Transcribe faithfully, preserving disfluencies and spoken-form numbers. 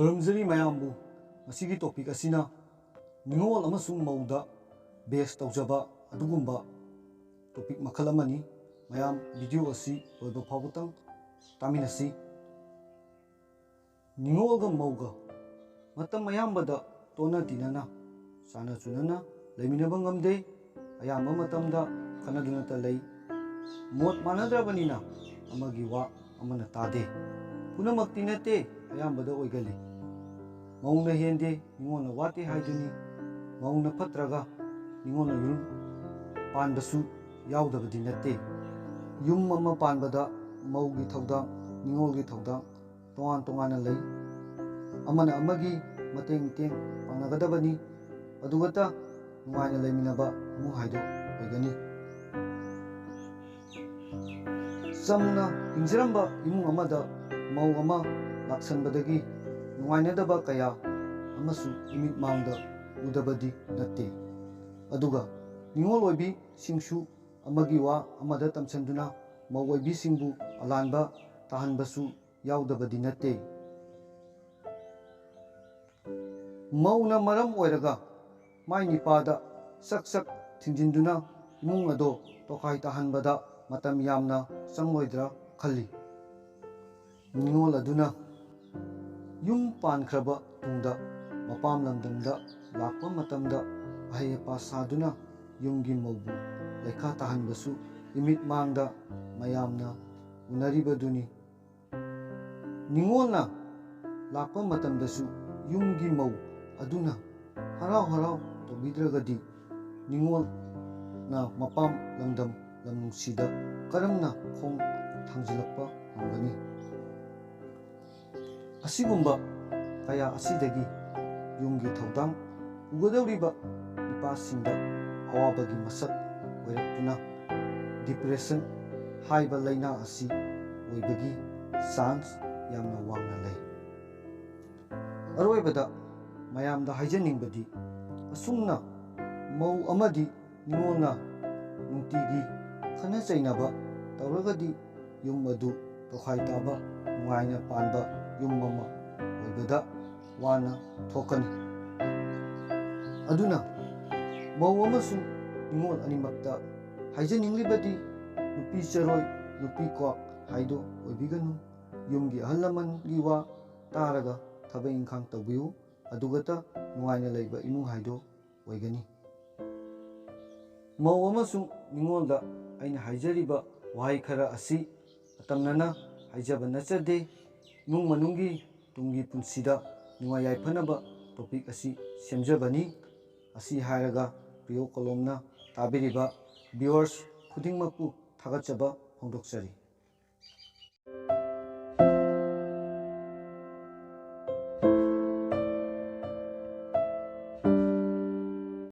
ꯈꯨꯔꯨꯝꯖꯔꯤ ꯃꯌꯥꯝꯕꯨ꯫ ꯉꯁꯤꯒꯤ topic ꯑꯁꯤꯅ ꯅꯤꯉꯣꯜ ꯑꯃꯁꯨꯡ ꯃꯧꯗ base ꯇꯧꯖꯕ ꯑꯗꯨꯒꯨꯝꯕ topic ꯃꯈꯜ ꯑꯃꯅꯤ꯫ ꯃꯌꯥꯝ video ꯑꯁꯤ ꯂꯣꯏꯕ ꯐꯥꯎꯕꯇꯪ ꯇꯥꯃꯤꯟꯅꯁꯤ꯫ ꯅꯤꯉꯣꯜꯒ ꯃꯧꯒ ꯃꯇꯝ ꯑꯌꯥꯝꯕꯗ ꯇꯣꯟꯅ ꯇꯤꯟꯅꯅ, ꯆꯥꯟꯅ ꯆꯨꯅꯅ ꯂꯩꯃꯤꯟꯅꯕ ꯉꯝꯗꯦ꯫ ꯑꯌꯥꯝꯕ ꯃꯇꯝꯗ ꯈꯠꯅꯗꯨꯅꯇ ꯂꯩ꯫ ꯃꯣꯠ ꯃꯥꯟꯅꯗ꯭ꯔꯕꯅꯤꯅ ꯑꯃꯒꯤ ꯋꯥ ꯑꯃꯅ ꯇꯥꯗꯦ꯫ ꯄꯨꯝꯅꯃꯛꯇꯤ ꯅꯠꯇꯦ, ꯑꯌꯥꯝꯕꯗ ꯑꯣꯏꯒꯜꯂꯤ꯫ ꯃꯧꯅ ꯍꯦꯟꯗꯦ, ꯅꯤꯉꯣꯜꯅ ꯋꯥꯠꯇꯦ ꯍꯥꯏꯗꯨꯅꯤ꯫ ꯃꯧꯅ ꯐꯠꯇ꯭ꯔꯒ ꯅꯤꯉꯣꯜꯅ ꯌꯨꯝ ꯄꯥꯟꯕꯁꯨ ꯌꯥꯎꯗꯕꯗꯤ ꯅꯠꯇꯦ꯫ ꯌꯨꯝ ꯑꯃ ꯄꯥꯟꯕꯗ ꯃꯧꯒꯤ ꯊꯧꯗꯥꯡ, ꯅꯤꯉꯣꯜꯒꯤ ꯊꯧꯗꯥꯡ ꯇꯣꯉꯥꯟ ꯇꯣꯉꯥꯟꯅ ꯂꯩ꯫ ꯑꯃꯅ ꯑꯃꯒꯤ ꯃꯇꯦꯡ ꯃꯇꯦꯡ ꯄꯥꯡꯅꯒꯗꯕꯅꯤ꯫ ꯑꯗꯨꯒꯇ ꯅꯨꯡꯉꯥꯏꯅ ꯂꯩꯃꯤꯟꯅꯕ ꯏꯃꯨꯡ ꯍꯥꯏꯗꯨ ꯑꯣꯏꯒꯅꯤ꯫ ꯆꯝꯅ ꯍꯤꯡꯖꯔꯝꯕ ꯏꯃꯨꯡ ꯑꯃꯗ ꯃꯧ ꯑꯃ ꯂꯥꯛꯁꯟꯕꯗꯒꯤ ꯅꯨꯡꯉꯥꯏꯅꯗꯕ ꯀꯌꯥ ꯑꯃꯁꯨ ꯏꯃꯤꯠ ꯃꯥꯡꯗ ꯎꯗꯕꯗꯤ ꯅꯠꯇꯦ꯫ ꯑꯗꯨꯒ ꯅꯤꯉꯣꯜ ꯑꯣꯏꯕꯤꯁꯤꯡꯁꯨ ꯑꯃꯒꯤ ꯋꯥ ꯑꯃꯗ ꯇꯝꯁꯤꯟꯗꯨꯅ ꯃꯧ ꯑꯣꯏꯕꯤꯁꯤꯡꯕꯨ ꯑꯂꯥꯟꯕ ꯇꯥꯍꯟꯕꯁꯨ ꯌꯥꯎꯗꯕꯗꯤ ꯅꯠꯇꯦ꯫ ꯃꯧꯅ ꯃꯔꯝ ꯑꯣꯏꯔꯒ ꯃꯥꯏ ꯅꯤꯄꯥꯗ ꯁꯛ ꯁꯛ ꯊꯤꯡꯖꯤꯟꯗꯨꯅ ꯏꯃꯨꯡ ꯑꯗꯣ ꯇꯣꯈꯥꯏ ꯇꯥꯍꯟꯕꯗ ꯃꯇꯝ ꯌꯥꯝꯅ ꯆꯪꯂꯣꯏꯗ꯭ꯔꯥ ꯈꯜꯂꯤ꯫ ꯅꯤꯉꯣꯜ ꯑꯗꯨꯅ ꯌꯨꯝ ꯄꯥꯟꯈ꯭ꯔꯕ ꯇꯨꯡꯗ ꯃꯄꯥꯝ ꯂꯝꯗꯝꯗ ꯂꯥꯛꯄ ꯃꯇꯝꯗ ꯑꯍꯩ ꯑꯄꯥ ꯁꯥꯗꯨꯅ ꯌꯨꯝꯒꯤ ꯃꯧꯕꯨ ꯂꯩꯈꯥ ꯇꯥꯍꯟꯕꯁꯨ ꯏꯃꯤꯠ ꯃꯥꯡꯗ ꯃꯌꯥꯝꯅ ꯎꯅꯔꯤꯕꯗꯨꯅꯤ꯫ ꯅꯤꯉꯣꯜꯅ ꯂꯥꯛꯄ ꯃꯇꯝꯗꯁꯨ ꯌꯨꯝꯒꯤ ꯃꯧ ꯑꯗꯨꯅ ꯍꯔꯥꯎ ꯍꯔꯥꯎ ꯇꯧꯕꯤꯗ꯭ꯔꯒꯗꯤ ꯅꯤꯉꯣꯜꯅ ꯃꯄꯥꯝ ꯂꯝꯗꯝ ꯂꯝ ꯅꯨꯡꯁꯤꯗ ꯀꯔꯝꯅ ꯈꯣꯡ ꯊꯥꯡꯖꯤꯜꯂꯛꯄ ꯉꯝꯒꯅꯤ? ꯑꯁꯤꯒꯨꯝꯕ ꯀꯌꯥ ꯑꯁꯤꯗꯒꯤ ꯌꯨꯝꯒꯤ ꯊꯧꯗꯥꯡ ꯄꯨꯒꯗꯧꯔꯤꯕ ꯅꯨꯄꯥꯁꯤꯡꯗ ꯑꯋꯥꯕꯒꯤ ꯃꯁꯛ ꯑꯣꯏꯔꯛꯇꯨꯅ depression ꯍꯥꯏꯕ ꯂꯥꯏꯅꯥ ꯑꯁꯤ ꯑꯣꯏꯕꯒꯤ chance ꯌꯥꯝꯅ ꯋꯥꯡꯅ ꯂꯩ꯫ ꯑꯔꯣꯏꯕꯗ ꯃꯌꯥꯝꯗ ꯍꯥꯏꯖꯅꯤꯡꯕꯗꯤ, ꯑꯁꯨꯝꯅ ꯃꯧ ꯑꯃꯗꯤ ꯅꯤꯉꯣꯜꯅ ꯅꯨꯡꯇꯤꯒꯤ ꯈꯠꯅ ꯆꯩꯅꯕ ꯇꯧꯔꯒꯗꯤ ꯌꯨꯝ ꯑꯗꯨ ꯇꯣꯈꯥꯏ ꯇꯥꯕ, ꯅꯨꯡꯉꯥꯏꯅ ꯄꯥꯟꯕ ꯌꯨꯝ ꯑꯃ ꯊꯤꯕꯗ ꯋꯥꯅ ꯊꯣꯛꯀꯅꯤ꯫ ꯑꯗꯨꯅ ꯃꯧ ꯑꯃꯁꯨꯡ ꯅꯤꯉꯣꯜ ꯑꯅꯤꯃꯛꯇ ꯍꯥꯏꯖꯅꯤꯡꯂꯤꯕꯗꯤ, ꯅꯨꯄꯤ ꯆꯔꯣꯏ, ꯅꯨꯄꯤ ꯀ꯭ꯋꯥꯛ ꯍꯥꯏꯗꯣ ꯑꯣꯏꯕꯤꯒꯅꯨ꯫ ꯌꯨꯝꯒꯤ ꯑꯍꯜ ꯂꯃꯟꯒꯤ ꯋꯥ ꯇꯥꯔꯒ ꯊꯕꯛ ꯏꯪꯈꯥꯡ ꯇꯧꯕꯤꯌꯨ, ꯑꯗꯨꯒꯇ ꯅꯨꯡꯉꯥꯏꯅ ꯂꯩꯕ ꯏꯃꯨꯡ ꯍꯥꯏꯗꯣ ꯑꯣꯏꯒꯅꯤ꯫ ꯃꯧ ꯑꯃꯁꯨꯡ ꯅꯤꯉꯣꯜꯗ ꯑꯩꯅ ꯍꯥꯏꯖꯔꯤꯕ ꯋꯥꯍꯩ ꯈꯔ ꯑꯁꯤ ꯑꯇꯝꯅꯅ ꯍꯥꯏꯖꯕ ꯅꯠꯆꯗꯦ꯫ ꯏꯃꯨꯡ ꯃꯅꯨꯡꯒꯤ ꯇꯨꯡꯒꯤ ꯄꯨꯟꯁꯤꯗ ꯅꯨꯡꯉꯥꯏ ꯌꯥꯏꯐꯅꯕ topic ꯑꯁꯤ ꯁꯦꯝꯖꯕꯅꯤ꯫ ꯑꯁꯤ ꯍꯥꯏꯔꯒ ꯄ꯭ꯔꯤꯌꯣ ꯀꯣꯂꯣꯝꯅ ꯇꯥꯕꯤꯔꯤꯕ viewers ꯈꯨꯗꯤꯡꯃꯛꯄꯨ ꯊꯥꯒꯠꯆꯕ ꯐꯣꯡꯗꯣꯛꯆꯔꯤ꯫